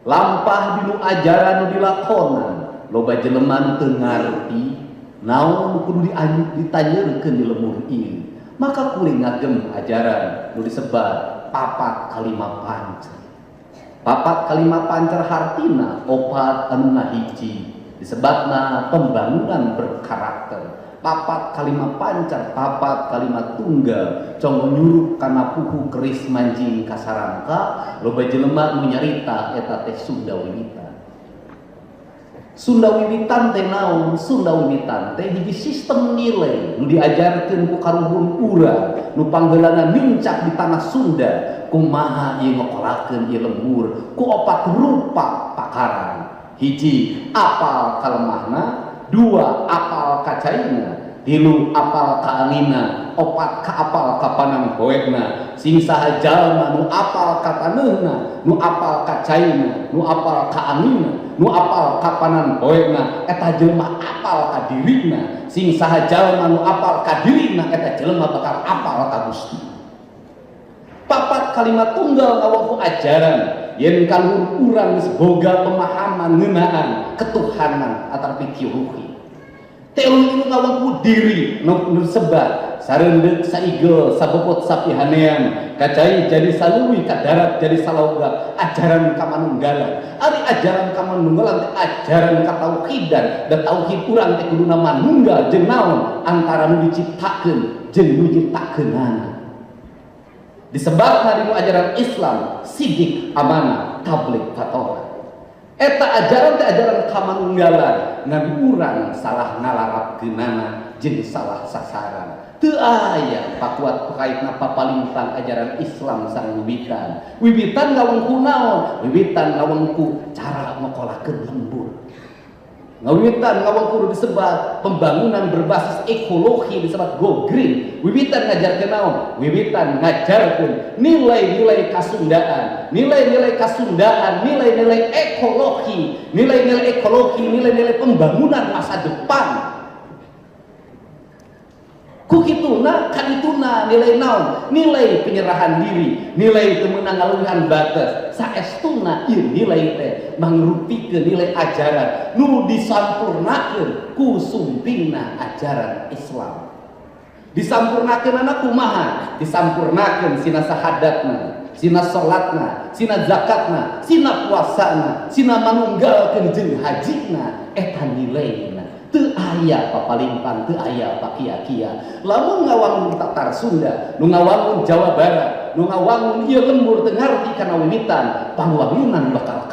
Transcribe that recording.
Lampah dinu ajaran nu dilakonan, loba jelema nu teu ngarti naon nu kudu ditanyeurkeun di lembur ieu. Maka kuring ngagem ajaran nu disebat papat kalima pancer. Papat kalima pancer hartina opat anu ngahiji, disebatna pembangunan berkarakter. Papat kalima pancer, papat kalima tunggal, cong nyurup kana puhu keris manjing kasarangka. Loba jelema nu nyarita eta teh Sunda Wiwitan. Sunda Wiwitan teh naon? Sunda Wiwitan teh hiji sistem nilai nu diajarkeun ku karuhun urang nu pangheulana nincak di tanah Sunda. Kumaha ieu ngokolakeun ieu lembur? Ku opat rupa pakaran. Hiji, apal kalemahna. Dua, apal kacaina. Tilu, apal kaangina. Opat, kaapal kapanangpoena. Sing saha jalma nu apal ka taneuhna, nu apal ka caina, nu apal kaangina, nu apal kapanangpoena, eta jelema apal ka dirina. Sing saha jalma nu apal ka dirina, eta jelema bakal apal ka Gusti. Papat kalimat tunggal ngawangku ajaran yen kaluhur urang geus boga pemahaman ngeunaan ketuhanan atau teologi. Teologi itu ngawangku diri nu sebat sareundeuk saigel sabobot sapihanean, kacai jadi saluwi, kadarat jadi salauga, ajaran kamanunggalan. Ari ajaran kamanunggalan teh ajaran katauhidan, dan tauhid urang teh kuduna manunggal jeung naon? Antara nu diciptakeun jeung nu nyiptakeunana. Disebabna dinu ajaran Islam sidik, amanah, tabligh, fatonah. Eta ajaran teh ajaran kamanunggalan, ngan urang salah ngalarapkeunana jeung salah sasaran. Teu aya pakuat kaitna papalintang ajaran Islam sareng wiwitan. Wiwitan ngawengku naon? Wiwitan ngawengku cara ngokolakeun lembur. Ngawitan ngawengku disebat pembangunan berbasis ekologi, disebut go green. Wiwitan ngajarkeun naon? Wiwitan ngajarkeun nilai-nilai kasundaan, nilai-nilai kasundaan, nilai-nilai ekologi, nilai-nilai ekologi, nilai-nilai pembangunan masa depan. Ku kituna kadituna nilai naon? Nilai penyerahan diri, nilai teu meunang ngaluwihan batas. Saestuna ieu nilai teh mangrupikeun nilai ajaran nu disampurnakeun ku sumpingna ajaran Islam. Disampurnakeunana kumaha? Disampurnakeun sina sahadatna, sina salatna, sina zakatna, sina puasana, sina manunggalkeun jeung hajina. Eta nilaina teu aya papalimpang, teu aya pakia-kia. Lamun ngawangun tatar Sunda, nu ngawangun Jawa Barat, nu ngawangun ieu lembur teu ngarti kana wiwitan, pangwangunan bakal.